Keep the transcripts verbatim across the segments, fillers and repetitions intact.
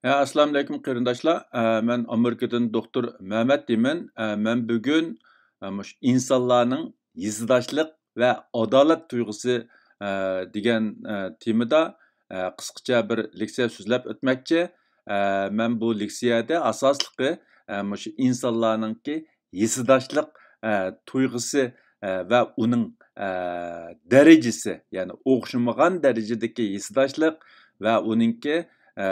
ھە، ئەسسالامۇئەلەيكۇم قېرىنداشلار. ئە، مەن ئامېرىكىدىن دوختۇر مەمەت دەيمەن. ئە، مەن بۈگۈن، ئە، مۇشۇ ئىنسانلارنىڭ ھېسداشلىق ۋە ئادالەت تۇيغۇسى، ئە، دېگەن، ئە، تېمىدا، ئە، قىسقىچە بىر لېكسىيە سۆزلەپ ئۆتمەكچى. ئە، مەن بۇ لېكسىيەدە ئاساسلىقى، ئە، مۇشۇ ئىنسانلارنىڭكى ھېسداشلىق، ئە، تۇيغۇسى، ئە، ۋە ئۇنىڭ، ئە، دەرىجىسى، يەنى ئوخشىمىغان دەرىجىدىكى ھېسداشلىق ۋە ئۇنىڭكى، ئە،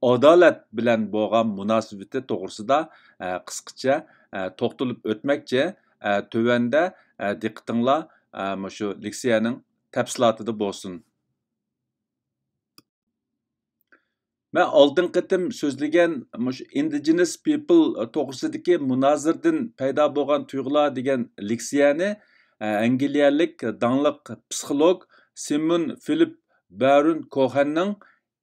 ئادالەت بىلەن بولغان مۇناسىۋىتى توغرىسىدا، ئە، قىسقىچە، ئە، توختىلىپ ئۆتمەكچى. ئە، تۆۋەندە، ئە، دىققىتىڭلار، ئە، مۇشۇ لېكسىيەنىڭ تەپسىلاتىدا بولسۇن. مەن ئالدىنقى قېتىم سۆزلىگەن مۇشۇ ئىندىجېنس پىپل توغرىسىدىكى مۇنازىرىدىن پەيدا بولغان تۇيغۇلار دېگەن لېكسىيەنى، ئە، ئەنگلىيەلىك داڭلىق پسىخولوگ سىمون فىلىپ بارون كوخەننىڭ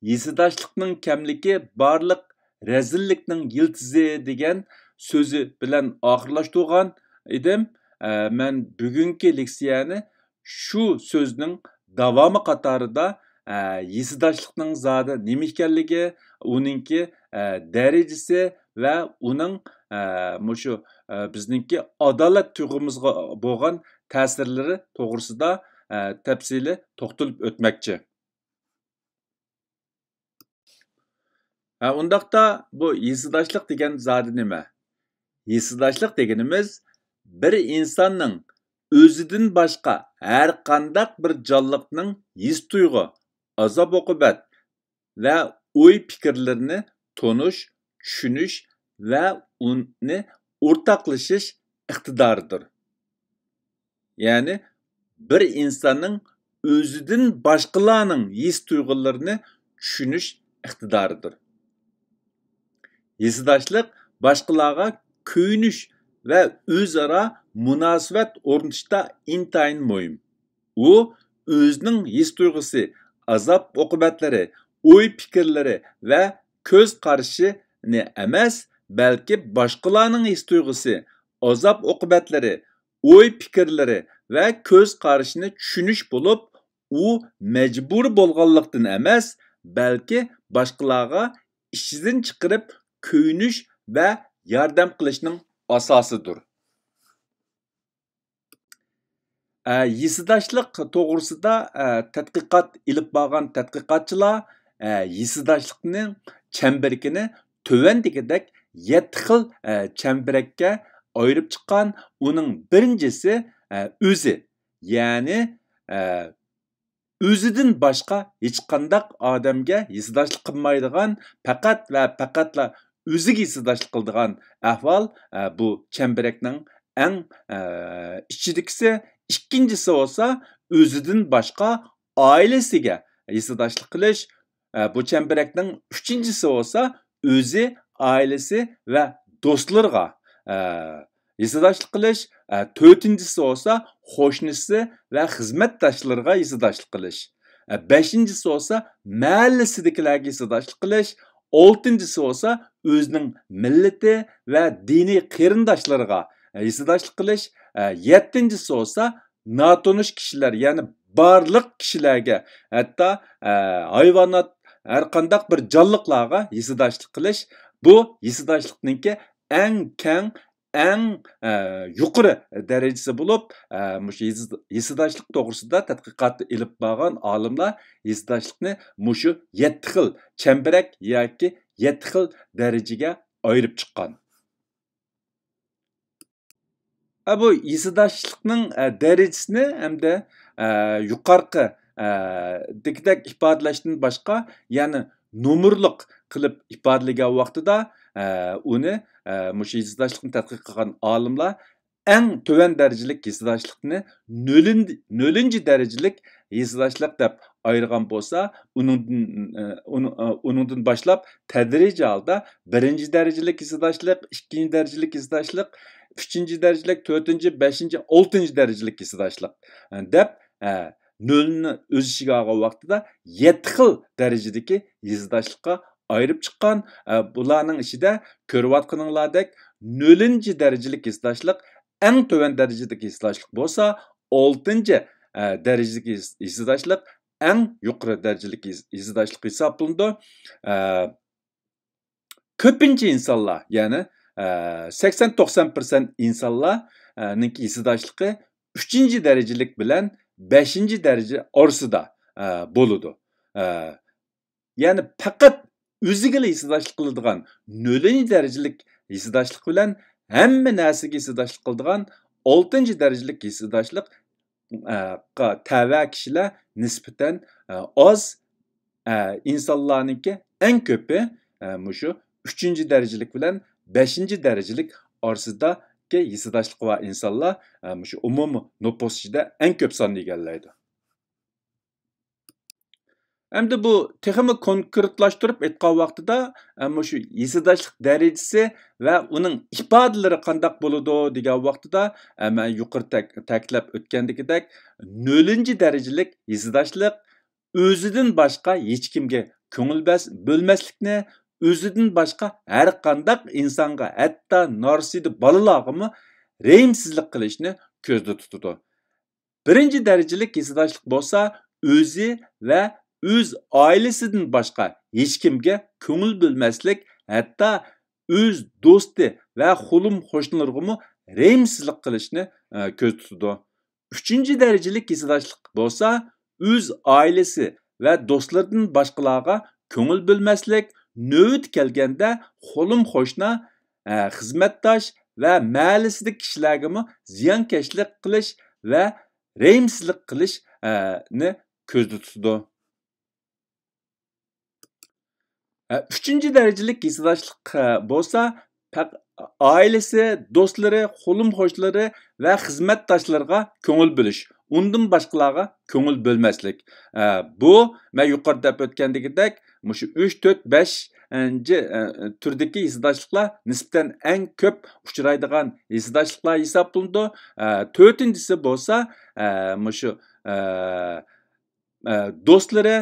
ھېسداشلىقنىڭ كەملىكى بارلىق رەزىللىكنىڭ يىلتىزى دېگەن سۆزى بىلەن ئاخىرلاشتۇرغان ئىدىم. ئە، مەن بۈگۈنكى لېكسىيەنى شۇ سۆزنىڭ داۋامى قاتارىدا، ئە، ھېسداشلىقنىڭ زادى نېمە ئىكەنلىكى، ئۇنىڭكى، ئە، دەرىجىسى ۋە ئۇنىڭ، ئە، مۇشۇ، ئە، بىزنىڭكى ئادالەت تۇيغۇمىزغا بولغان تەسىرلىرى توغرىسىدا، ئە، تەپسىلىي توختىلىپ ئۆتمەكچى. ھە، ئۇنداقتا بۇ ھېسداشلىق دېگەن زادى نېمە؟ ھېسداشلىق دېگىنىمىز بىر ئىنساننىڭ ئۆزىدىن باشقا ھەر قانداق بىر جانلىقنىڭ ھېس تۇيغۇ، ئازاب ئوقۇبەت ۋە ئوي پىكىرلىرىنى تونۇش، چۈشىنىش ۋە ئۇنى ئورتاقلىشىش ئىقتىدارىدۇر. يەنى بىر ئىنساننىڭ ئۆزىدىن باشقىلارنىڭ ھېس تۇيغۇلىرىنى چۈشىنىش ئىقتىدارىدۇر. ھېسداشلىق باشقىلارغا كۆيۈنۈش ۋە ئۆزئارا مۇناسىۋەت ئورنىتىشتا ئىنتايىن مۇھىم. ئۇ ئۆزىنىڭ ھېس تۇيغۇسى، ئازاب ئوقۇبەتلىرى، ئوي پىكىرلىرى ۋە كۆز قارىشىنى ئەمەس، بەلكى باشقىلارنىڭ ھېس تۇيغۇسى، ئازاب ئوقۇبەتلىرى، ئوي پىكىرلىرى ۋە كۆز قارىشىنى چۈشىنىش بولۇپ، ئۇ مەجبۇرىي بولغانلىقتىن ئەمەس، بەلكى باشقىلارغا ئىچىدىن چىقىرىپ كۆيۈنۈش ۋە ياردەم قىلىشنىڭ ئاساسىدۇر. ئە، ھېسداشلىق توغرىسىدا، ئە، تەتقىقات ئېلىپ بارغان تەتقىقاتچىلار، ئە، ھېسداشلىقنىڭ چەمبىرىكىنى تۆۋەندىكىدەك يەتتە خىل، ئە، چەمبىرەككە ئايرىپ چىققان. ئۇنىڭ بىرىنچىسى، ئە، ئۆزى، يەنى، ئە، ئۆزىدىن باشقا ھېچقانداق ئادەمگە ھېسداشلىق قىلمايدىغان، پەقەت ۋە پەقەتلا ئۆزىگە ھېسداشلىق قىلىدىغان ئەھۋال، ئە، بۇ چەمبىرەكنىڭ ئەڭ، ئە، ئىچىدىكىسى. ئىككىنچىسى بولسا ئۆزىدىن باشقا ئائىلىسىگە ھېسداشلىق قىلىش. ئە، بۇ چەمبىرەكنىڭ ئۈچىنچىسى بولسا ئۆزى، ئائىلىسى ۋە دوستلىرىغا، ئە، ھېسداشلىق قىلىش. ئە، تۆتىنچىسى بولسا قوشنىسى ۋە خىزمەتداشلىرىغا ھېسداشلىق قىلىش. ئە، بەشىنچىسى بولسا مەھەللىسىدىكىلەرگە ھېسداشلىق قىلىش. ئالتىنچىسى بولسا ئۆزىنىڭ مىللىتى ۋە دىنىي قېرىنداشلىرىغا ھېسداشلىق قىلىش. ئە، يەتتىنچىسى بولسا ناتونۇش كىشىلەر، يەنى بارلىق كىشىلەرگە، ھەتتا، ئە، ھايۋانات، ھەر قانداق بىر جانلىقلارغا ھېسداشلىق قىلىش، بۇ ھېسداشلىقنىڭكى ئەڭ كەڭ، ئەڭ، ئە، يۇقىرى دەرىجىسى بولۇپ، ئە، مۇشۇ ھېس-، ھېسداشلىق توغرىسىدا تەتقىقات ئېلىپ بارغان ئالىملار ھېسداشلىقنى مۇشۇ يەتتە خىل چەمبىرەك ياكى يەتتە خىل دەرىجىگە ئايرىپ چىققان. ئە، بۇ ھېسداشلىقنىڭ، ئە، دەرىجىسىنى ھەمدە، ئە، يۇقارقى، ئە، دىكىدەك ئىپادىلەشتىن باشقا، يەنى نومۇرلۇق قىلىپ ئىپادىلىگەن ۋاقتىدا، ئە، ئۇنى، ئە، مۇشۇ ھېسداشلىقنى تەتقىق قىلغان ئالىملار ئەڭ تۆۋەن دەرىجىلىك ھېسداشلىقنى نۆلىن-، نۆلىنچى دەرىجىلىك ھېسداشلىق دەپ ئايرىغان بولسا، ئۇنىڭدىن، ئە، ئۇنىڭ-، ئە، ئۇنىڭدىن باشلاپ تەدرىجىي ھالدا بىرىنچى دەرىجىلىك ھېسداشلىق، ئىككىنچى دەرىجىلىك ھېسداشلىق، ئۈچىنچى دەرىجىلىك، تۆتىنچى، بەشىنچى، ئالتىنچى دەرىجىلىك ھېسداشلىق، ئە، دەپ، ئە، نۆلنى ئۆز ئىچىگە ئالغان ۋاقتىدا يەتتە خىل دەرىجىدىكى ھېسداشلىققا ئايرىپ چىققان. ئە، بۇلارنىڭ ئىچىدە كۆرۈۋاتقىنىڭلاردەك نۆلىنچى دەرىجىلىك ھېسداشلىق ئەڭ تۆۋەن دەرىجىدىكى ھېسداشلىق بولسا، ئالتىنچى، ئە، دەرىجىدىكى ھېس-، ھېسداشلىق ئەڭ يۇقىرى دەرىجىلىك ھېس-، ھېسداشلىق ھېسابلىنىدۇ. ئە، كۆپىنچە ئىنسانلار، يەنى، ئە، سەكسەن توقسان پىرسەنت ئىنسانلار، ئە، نىڭكى ھېسداشلىقى ئۈچىنچى دەرىجىلىك بىلەن بەشىنچى دەرىجە ئارىسىدا، ئە، بولىدۇ. ئە، يەنى پەقەت ئۆزىگىلا ھېسداشلىق قىلىدىغان نۆلىنچى دەرىجىلىك ھېسداشلىق بىلەن ھەممە نەرسىگە ھېسداشلىق قىلىدىغان ئالتىنچى دەرىجىلىك ھېسداشلىق، ئە، قا-، تەۋە كىشىلەر نىسبەتەن، ئە، ئاز، ئە، ئىنسانلارنىڭكى ئەڭ كۆپى، ئە، مۇشۇ ئۈچىنچى دەرىجىلىك بىلەن بەشىنچى دەرىجىلىك ئارىسىدىكى ھېسداشلىقى بار ئىنسانلار، ئە، مۇشۇ ئومۇمىي نوپۇس ئىچىدە ئەڭ كۆپ ساننى ئىگىلەيدۇ. ئەمدى بۇ تېخىمۇ كونكرېتلاشتۇرۇپ ئېيتقان ۋاقتىدا، ئە، مۇشۇ ھېسداشلىق دەرىجىسى ۋە ئۇنىڭ ئىپادىلىرى قانداق بولىدۇ دېگەن ۋاقتىدا، ئە، مەن يۇقىرى تەك-، تەكىتلەپ ئۆتكەندىكىدەك، نۆلىنچى دەرىجىلىك ھېسداشلىق ئۆزىدىن باشقا ھېچكىمگە كۆڭۈل بەس-، بۆلمەسلىكنى، ئۆزىدىن باشقا ھەر قانداق ئىنسانغا، ھەتتا نارسىدە بالىلارغىمۇ رەھىمسىزلىك قىلىشنى كۆزدە تۇتىدۇ. بىرىنچى دەرىجىلىك ھېسداشلىق بولسا ئۆزى ۋە ئۆز ئائىلىسىدىن باشقا ھېچكىمگە كۆڭۈل بۆلمەسلىك، ھەتتا ئۆز دوستى ۋە قولۇم قوشنىلىرىغىمۇ رەھىمسىزلىك قىلىشنى، ئە، كۆزدە تۇتىدۇ. ئۈچىنچى دەرىجىلىك ھېسداشلىق بولسا ئۆز ئائىلىسى ۋە دوستلىرىدىن باشقىلارغا كۆڭۈل بۆلمەسلىك، نۆۋىتى كەلگەندە قولۇم قوشنا، ئە، خىزمەتداش ۋە مەھەللىسىدىكى كىشىلەرگىمۇ زىيانكەشلىك قىلىش ۋە رەھىمسىزلىك قىلىش، ئە، نى كۆزدە تۇتىدۇ. ئە، ئۈچىنچى دەرىجىلىك ھېسداشلىق، ئە، بولسا پەق-، ئائىلىسى، دوستلىرى، قولۇم قوشنىلىرى ۋە خىزمەتداشلىرىغا كۆڭۈل بۆلۈش، ئۇندىن باشقىلارغا كۆڭۈل بۆلمەسلىك. ئە، بۇ مەن يۇقىرىدا دەپ ئۆتكەندىكىدەك، مۇشۇ ئۈچ، تۆت، بەشىنچى، ئە، تۈردىكى ھېسداشلىقلار نىسبەتەن ئەڭ كۆپ ئۇچرايدىغان ھېسداشلىقلار ھېسابلىنىدۇ. ئە، تۆتىنچىسى بولسا، ئە، مۇشۇ، ئە، ئە، دوستلىرى،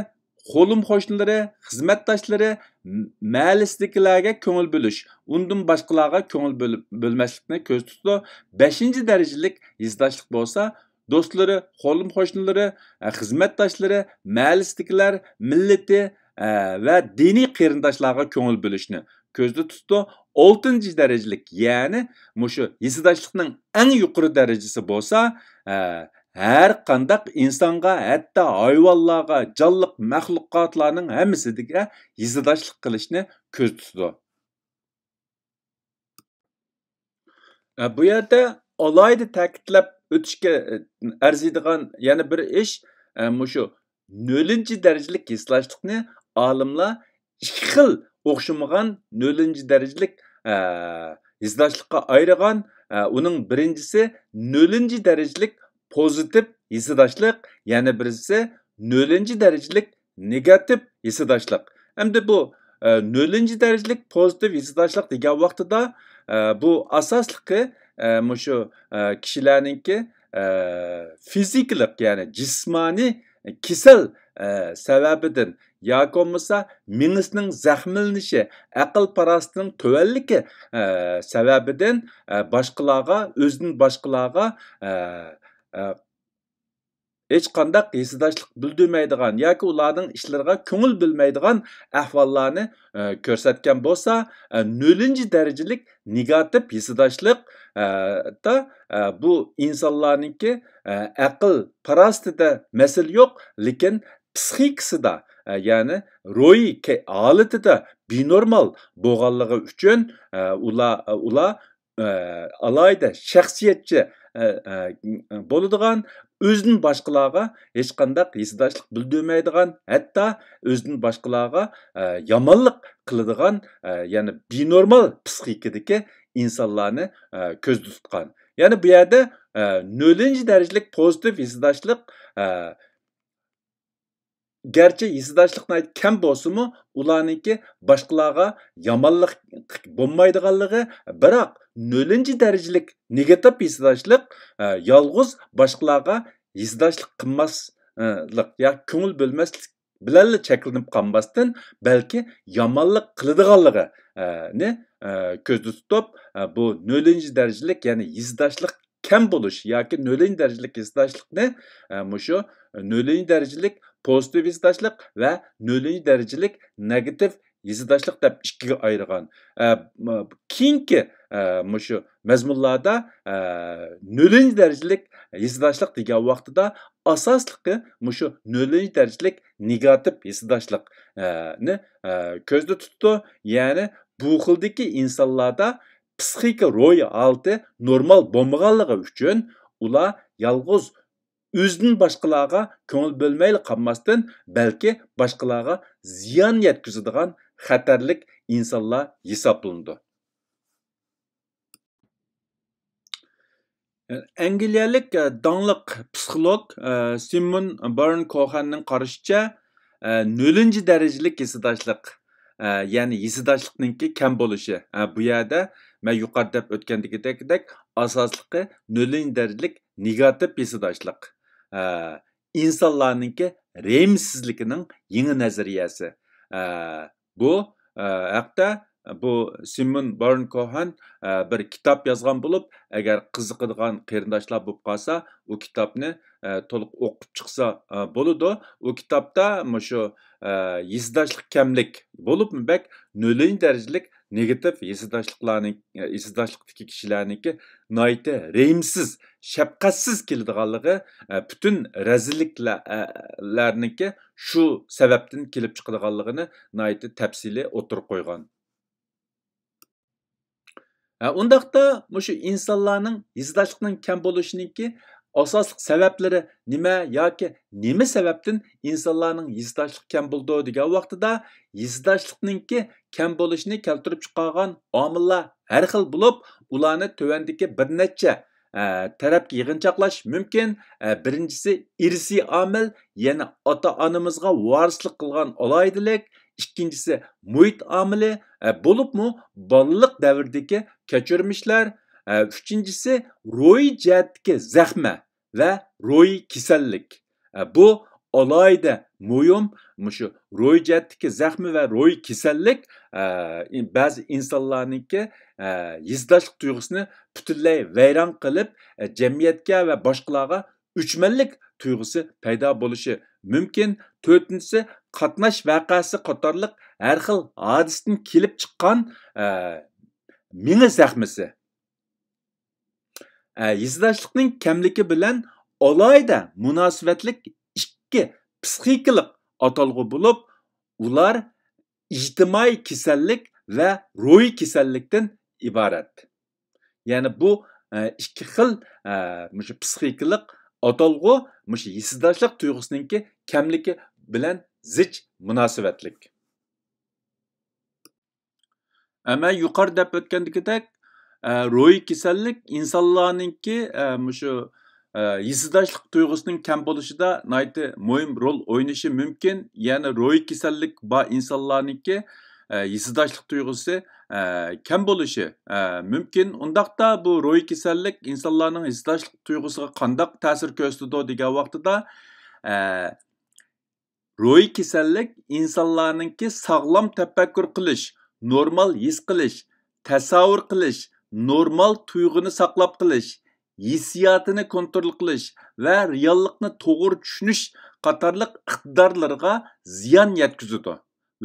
قولۇم قوشنىلىرى، خىزمەتداشلىرى، م-، مەھەللىسىدىكىلەرگە كۆڭۈل بۆلۈش، ئۇندىن باشقىلارغا كۆڭۈل بۆلۈپ، بۆلمەسلىكنى كۆزدە تۇتىدۇ. بەشىنچى دەرىجىلىك ھېسداشلىق بولسا، دوستلىرى، قولۇم قوشنىلىرى، ئە، خىزمەتداشلىرى، مەھەللىسىدىكىلەر، مىللىتى، ئە، ۋە دىنىي قېرىنداشلارغا كۆڭۈل بۆلۈشنى كۆزدە تۇتىدۇ. ئالتىنچى دەرىجىلىك، يەنى مۇشۇ ھېسداشلىقنىڭ ئەڭ يۇقىرى دەرىجىسى بولسا، ئە، ھەر قانداق ئىنسانغا، ھەتتا ھايۋانلارغا، جانلىق مەخلۇقاتلارنىڭ ھەممىسىگە ھېسداشلىق قىلىشنى كۆزدە تۇتىدۇ. ئە، بۇ يەردە ئالاھىدە تەكىتلەپ ئۆتۈشكە، ئە، ئەرزىيدىغان يەنە بىر ئىش، ئە، مۇشۇ نۆلىنچى دەرىجىلىك ھېسداشلىقنى ئالىملار ئىككى خىل ئوخشىمىغان نۆلىنچى دەرىجىلىك، ئە، ھېسداشلىققا ئايرىغان. ئە، ئۇنىڭ بىرىنچىسى نۆلىنچى دەرىجىلىك پوزىتىپ ھېسداشلىق، يەنە بىرسى نۆلىنچى دەرىجىلىك نېگاتىپ ھېسداشلىق. ئەمدى بۇ، ئە، نۆلىنچى دەرىجىلىك پوزىتىپ ھېسداشلىق دېگەن ۋاقتىدا، ئە، بۇ ئاساسلىقى، ئە، مۇشۇ، ئە، كىشىلەرنىڭكى، ئە، فىزىكىلىق، يەنى جىسمانىي كېسەل، ئە، سەۋەبىدىن ياكى بولمىسا مېڭىسىنىڭ زەخىملىنىشى، ئەقىل پاراسىتىنىڭ تۆۋەنلىكى، ئە، سەۋەبىدىن، ئە، باشقىلارغا، ئۆزىدىن باشقىلارغا، ئە، ئە، ھېچقانداق ھېسداشلىق بىلدۈرمەيدىغان ياكى ئۇلارنىڭ ئىشلىرىغا كۆڭۈل بۆلمەيدىغان ئەھۋاللارنى، ئە، كۆرسەتكەن بولسا، ئە، نۆلىنچى دەرىجىلىك نېگاتىپ ھېسداشلىق، ئە، دا، ئە، بۇ ئىنسانلارنىڭكى، ئە، ئەقىل پاراسىتىدە مەسىلە يوق، لېكىن پسىخىكىسىدا، ئە، يەنى روھىي كەي-، ھالىتىدە بىنورمال بولغانلىقى ئۈچۈن، ئە، ئۇلار، ئۇلار ئە، ئالاھىدە شەخسىيەتچى، ئە، ئە، بولىدىغان، ئۆزىدىن باشقىلارغا ھېچقانداق ھېسداشلىق بىلدۈرمەيدىغان، ھەتتا ئۆزىدىن باشقىلارغا، ئە، يامانلىق قىلىدىغان، ئە، يەنى بىنورمال پسىخىكىدىكى ئىنسانلارنى، ئە، كۆزدە تۇتقان. يەنى بۇ يەردە، ئە، نۆلىنچى دەرىجىلىك پوزىتىپ ھېسداشلىق، ئە، گەرچە ھېسداشلىق ناھايىتى كەم بولسىمۇ، ئۇلارنىڭكى باشقىلارغا يامانلىق بولمايدىغانلىقى، بىراق نۆلىنچى دەرىجىلىك نېگاتىپ ھېسداشلىق، ئە، يالغۇز باشقىلارغا ھېسداشلىق قىلماسلىق ياكى كۆڭۈل بۆلمەسلىك بىلەنلا چەكلىنىپ قالماستىن، بەلكى يامانلىق قىلىدىغانلىقى، ئە، نى، ئە، كۆزدە تۇتۇپ، ئە، بۇ نۆلىنچى دەرىجىلىك، يەنى ھېسداشلىق كەم بولۇش ياكى نۆلىنچى دەرىجىلىك ھېسداشلىقنى، ئە، مۇشۇ نۆلىنچى دەرىجىلىك پوزىتىپ ھېسداشلىق ۋە نۆلىنچى دەرىجىلىك نېگاتىپ ھېسداشلىق دەپ ئىككىگە ئايرىغان. ئە، م-، كېيىنكى، ئە، مۇشۇ مەزمۇنلاردا، ئە، نۆلىنچى دەرىجىلىك ھېسداشلىق دېگەن ۋاقتىدا ئاساسلىقى مۇشۇ نۆلىنچى دەرىجىلىك نېگاتىپ ھېسداشلىق، ئە، نى، ئە، كۆزدە تۇتىدۇ. يەنى بۇ خىلدىكى ئىنسانلاردا پسىخىكا روھىي ھالىتى نورمال بولمىغانلىقى ئۈچۈن ئۇلار يالغۇز ئۆزىدىن باشقىلارغا كۆڭۈل بۆلمەيلا قالماستىن، بەلكى باشقىلارغا زىيان يەتكۈزىدىغان خەتەرلىك ئىنسانلار ھېسابلىنىدۇ. ئەنگلىيەلىك، ئە، داڭلىق پسىخولوگ، ئە، سىمون بارون كوخاننىڭ قارىشىچە، ئە، نۆلىنچى دەرىجىلىك ھېسداشلىق، ئە، يەنى ھېسداشلىقنىڭكى كەم بولۇشى. ئە، بۇ يەردە مەن يۇقىرىدا دەپ ئۆتكەندىكىدەك، ئاساسلىقى نۆلىنچى دەرىجىلىك نېگاتىپ ھېسداشلىق. ئە، ئىنسانلارنىڭكى رەھىمسىزلىكىنىڭ يېڭى نەزەرىيەسى. ئە، بۇ، ئە، ھەقتە بۇ سىمون بارون كوخان، ئە، بىر كىتاب يازغان بولۇپ، ئەگەر قىزىقىدىغان قېرىنداشلار بولۇپ قالسا، ئۇ كىتابنى، ئە، تولۇق ئوقۇپ چىقسا، ئە، بولىدۇ. ئۇ كىتابتا مۇشۇ، ئە، ھېسداشلىق كەملىك بولۇپمۇ بەك نۆلىنچى دەرىجىلىك نېگاتىپ ھېسداشلىقلارنىڭ، ھېسداشلىقتىكى كىشىلەرنىڭكى ناھايىتى رەھىمسىز، شەپقەتسىز كېلىدىغانلىقى، ئە، پۈتۈن رەزىللىكلەر، ئە، لەرنىڭكى شۇ سەۋەبتىن كېلىپ چىقىدىغانلىقىنى ناھايىتى تەپسىلىي ئوتتۇرىغا قويغان. ھە، ئۇنداقتا مۇشۇ ئىنسانلارنىڭ ھېسداشلىقنىڭ كەم بولۇشىنىڭكى ئاساسلىق سەۋەبلىرى نېمە ياكى نېمە سەۋەبتىن ئىنسانلارنىڭ ھېسداشلىقى كەم بولىدۇ دېگەن ۋاقتىدا، ھېسداشلىقنىڭكى كەم بولۇشىنى كەلتۈرۈپ چىقارغان ئامىللار ھەر خىل بولۇپ، ئۇلارنى تۆۋەندىكى بىر نەچچە، ئە، تەرەپكە يىغىنچاقلاش مۇمكىن. ئە، بىرىنچىسى ئىرسىي ئامىل، يەنى ئاتا-ئانىمىزغا ۋارىسلىق قىلغان ئالاھىدىلىك. ئىككىنچىسى مۇھىت ئامىلى، ئە، بولۇپمۇ بالىلىق دەۋردىكى كەچۈرمىشلەر. ئە، ئۈچىنچىسى روھىي جەھەتتىكى زەخمە ۋە روھىي كېسەللىك. ئە، بۇ ئالاھىدە مۇھىم، مۇشۇ روھىي جەھەتتىكى زەخمە ۋە روھىي كېسەللىك، ئە، بەزى ئىنسانلارنىڭكى، ئە، ھېسداشلىق تۇيغۇسىنى پۈتۈنلەي ۋەيران قىلىپ، ئە، جەمئىيەتكە ۋە باشقىلارغا ئۆچمەنلىك تۇيغۇسى پەيدا بولۇشى مۇمكىن. تۆتىنچىسى، قاتناش ۋەقەسى قاتارلىق ھەر خىل ھادىسىدىن كېلىپ چىققان، ئە، مېڭە زەخمىسى. ئە، ھېسداشلىقنىڭ كەملىكى بىلەن ئالاھىدە مۇناسىۋەتلىك ئىككى پسىخىكىلىق ئاتالغۇ بولۇپ، ئۇلار ئىجتىمائىي كېسەللىك ۋە روھىي كېسەللىكتىن ئىبارەت. يەنى بۇ، ئە، ئىككى خىل، ئە، مۇشۇ پسىخىكىلىق ئاتالغۇ مۇشۇ ھېسداشلىق تۇيغۇسىنىڭكى كەملىكى بىلەن زىچ مۇناسىۋەتلىك. ئە، مەن يۇقىرىدا دەپ ئۆتكەندىكىدەك، ئە، روھىي كېسەللىك ئىنسانلارنىڭكى، ئە، مۇشۇ، ئە، ھېسداشلىق تۇيغۇسىنىڭ كەم بولۇشىدا ناھايىتى مۇھىم رول ئوينىشى مۇمكىن. يەنى روھىي كېسەللىك بار ئىنسانلارنىڭكى، ئە، ھېسداشلىق تۇيغۇسى، ئە، كەم بولۇشى، ئە، مۇمكىن. ئۇنداقتا بۇ روھىي كېسەللىك ئىنسانلارنىڭ ھېسداشلىق تۇيغۇسىغا قانداق تەسىر كۆرسىتىدۇ دېگەن ۋاقتىدا، ئە، روھىي كېسەللىك ئىنسانلارنىڭكى ساغلام تەپەككۇر قىلىش، نورمال ھېس قىلىش، تەسەۋۋۇر قىلىش، نورمال تۇيغۇنى ساقلاپ قېلىش، ھېسسىياتىنى كونترول قىلىش ۋە رېئاللىقنى توغرا چۈشىنىش قاتارلىق ئىقتىدارلىرىغا زىيان يەتكۈزىدۇ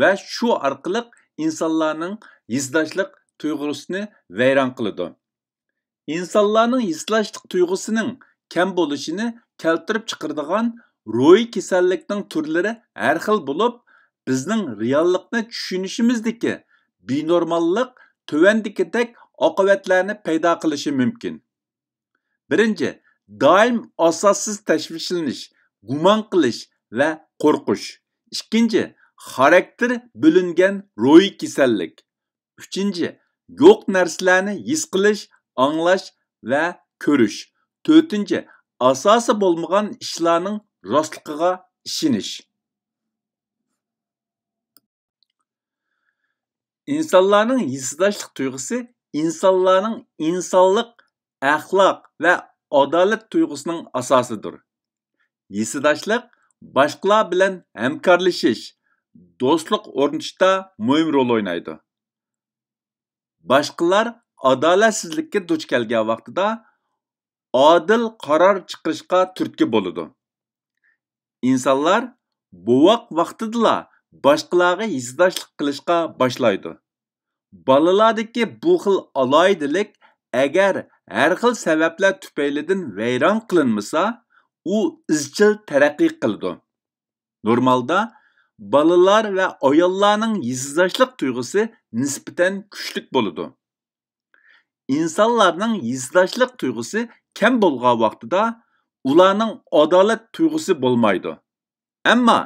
ۋە شۇ ئارقىلىق ئىنسانلارنىڭ ھېسداشلىق تۇيغۇسىنى ۋەيران قىلىدۇ. ئىنسانلارنىڭ ھېسداشلىق تۇيغۇسىنىڭ كەم بولۇشىنى كەلتۈرۈپ چىقىرىدىغان روھىي كېسەللىكنىڭ تۈرلىرى ھەر خىل بولۇپ، بىزنىڭ رېئاللىقنى چۈشىنىشىمىزدىكى بىنورماللىق تۆۋەندىكىدەك ئاقىۋەتلەرنى پەيدا قىلىشى مۇمكىن. بىرىنچى، دائىم ئاساسسىز تەشۋىشلىنىش، گۇمان قىلىش ۋە قورقۇش. ئىككىنچى، خاراكتېر بۆلۈنگەن روھىي كېسەللىك. ئۈچىنچى، يوق نەرسىلەرنى ھېس قىلىش، ئاڭلاش ۋە كۆرۈش. تۆتىنچى، ئاساسى بولمىغان ئىشلارنىڭ راستلىقىغا ئىشىنىش. ئىنسانلارنىڭ ھېسداشلىق تۇيغۇسى ئىنسانلارنىڭ ئىنسانلىق، ئەخلاق ۋە ئادالەت تۇيغۇسىنىڭ ئاساسىدۇر. ھېسداشلىق باشقىلار بىلەن ھەمكارلىشىش، دوستلۇق ئورنىتىشتا مۇھىم رول ئوينايدۇ. باشقىلار ئادالەتسىزلىككە دۇچ كەلگەن ۋاقتىدا ئادىل قارار چىقىرىشقا تۈرتكە بولىدۇ. ئىنسانلار بوۋاق ۋاقتىدىلا باشقىلارغا ھېسداشلىق قىلىشقا باشلايدۇ. بالىلاردىكى بۇ خىل ئالاھىدىلىك ئەگەر ھەر خىل سەۋەبلەر تۈپەيلىدىن ۋەيران قىلىنمىسا، ئۇ ئىزچىل تەرەققىي قىلىدۇ. نورمالدا بالىلار ۋە ئاياللارنىڭ ھېسداشلىق تۇيغۇسى نىسبەتەن كۈچلۈك بولىدۇ. ئىنسانلارنىڭ ھېسداشلىق تۇيغۇسى كەم بولغان ۋاقتىدا ئۇلارنىڭ ئادالەت تۇيغۇسى بولمايدۇ. ئەمما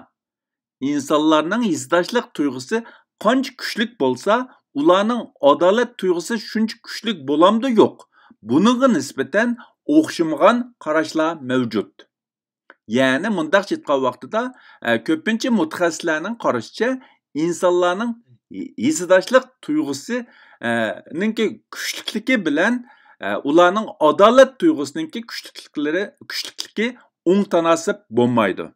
ئىنسانلارنىڭ ھېسداشلىق تۇيغۇسى قانچە كۈچلۈك بولسا، ئۇلارنىڭ ئادالەت تۇيغۇسى شۇنچە كۈچلۈك بولامدۇ يوق؟ بۇنىڭغا نىسبەتەن ئوخشىمىغان قاراشلار مەۋجۇت. يەنى مۇنداقچە ئېيتقان ۋاقتىدا، ئە، كۆپىنچە مۇتەخەسسىسلەرنىڭ قارىشىچە، ئىنسانلارنىڭ ھېسداشلىق تۇيغۇسى، ئە، نىڭكى كۈچلۈكلۈكى بىلەن، ئە، ئۇلارنىڭ ئادالەت تۇيغۇسىنىڭكى كۈچلۈكلۈكلىرى، كۈچلۈكلۈكى ئوڭ تاناسىپ بولمايدۇ.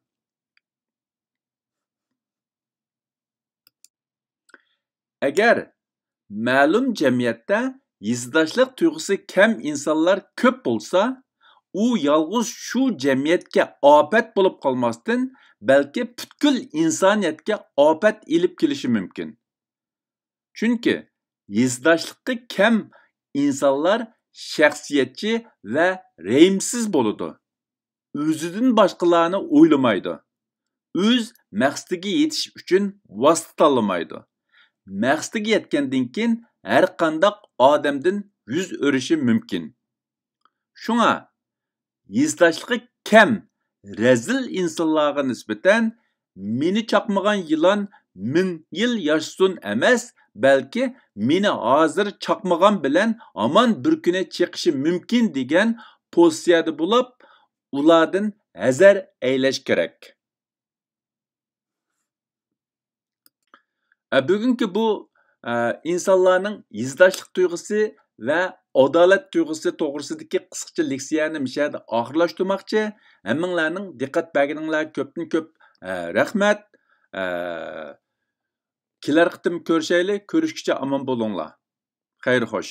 ئەگەر مەلۇم جەمئىيەتتە ھېسداشلىق تۇيغۇسى كەم ئىنسانلار كۆپ بولسا، ئۇ يالغۇز شۇ جەمئىيەتكە ئاپەت بولۇپ قالماستىن، بەلكى پۈتكۈل ئىنسانىيەتكە ئاپەت ئېلىپ كېلىشى مۇمكىن. چۈنكى ھېسداشلىقى كەم ئىنسانلار شەخسىيەتچى ۋە رەھىمسىز بولىدۇ. ئۆزىدىن باشقىلارنى ئويلىمايدۇ. ئۆز مەقسىتىگە يېتىش ئۈچۈن ۋاسىتە تاللىمايدۇ. مەقسىتىگە يەتكەندىن كېيىن ھەرقانداق ئادەمدىن يۈز ئۆرۈشى مۇمكىن. شۇڭا ھېسداشلىقى كەم، رەزىل ئىنسانلارغا نىسبەتەن «مېنى چاقمىغان يىلان مىڭ يىل ياشىسۇن» ئەمەس، بەلكى «مېنى ھازىر چاقمىغان بىلەن ھامان بىر كۈنى چېقىشى مۇمكىن» دېگەن پوزىتسىيەدە بولۇپ، ئۇلاردىن ھەزەر ئەيلەش كېرەك. ئە، بۈگۈنكى بۇ، ئە، ئىنسانلارنىڭ ھېسداشلىق تۇيغۇسى ۋە ئادالەت تۇيغۇسى توغرىسىدىكى قىسقىچە لېكسىيەنى مۇشۇ يەردە ئاخىرلاشتۇرماقچى. ھەممىڭلارنىڭ دىققەت بەرگىنىڭلارغا كۆپتىن كۆپ، ئە، رەھمەت. ئە، كېلەر قېتىم كۆرۈشەيلى. كۆرۈشكىچە ئامان بولۇڭلار. خەير خوش.